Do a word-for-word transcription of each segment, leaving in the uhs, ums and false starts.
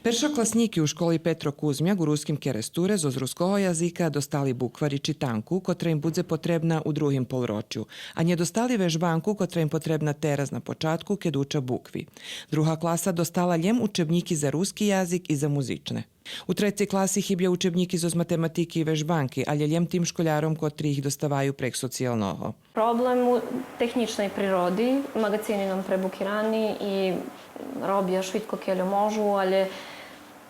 Першокласнїки у школи Петро Кузмяк у Руским Керестуре зоз руского язика достали буквар и читанку, котра им будзе потребна у другим полрочу, а нє достали вежбанку, котра им потребна тераз на початку, кед уча букви. Друга класа достала лєм учебнїки за руски язик и за музичне. У трецей класи хибя учебнїки зоз математики и вежбанки, алє лєм тим школяром котри их доставаю прейґ социялного. Проблем у технїчней природи, маґацини нам пребукирани и робя швидко кельо можу, алє,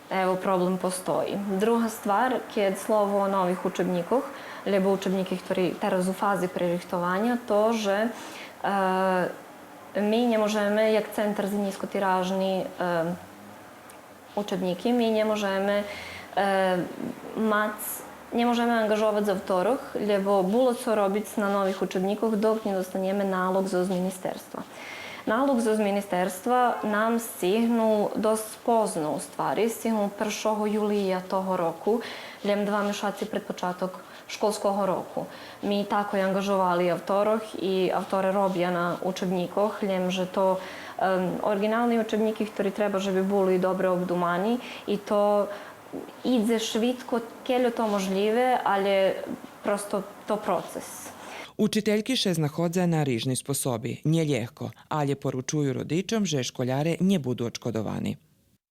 ево, проблем постої. Друга ствар, кед слово о нових учебнїкох, лєбо учебнїки хтори тераз у фази пририхтованя, то же, е, ми нє можеме, як Центар за нїзкотиражни, е, учебнїки, ми нє можеме, е, мац, нє можеме анґажовац авторох, лєбо було цо робиц на нових учебнїкох, док нє достанєме налоґ зоз министерства. Налоґ зоз министерства нам сцигнул досц позно, у ствари, сцигнул першого юлия того року, лєм два мешаци пред початок школского року. Ми такой анґажовали авторох и авторе робя на учебнїкох, лєм же то, ем, ориґинални учебнїки хтори треба же би були добре обдумани и то идзе швидко, кельо то можлїве, алє просто то процес. Учительки ше знаходза на рижни способи, нє лєгко, алє поручую родичом же школяре нє буду одшкодовани.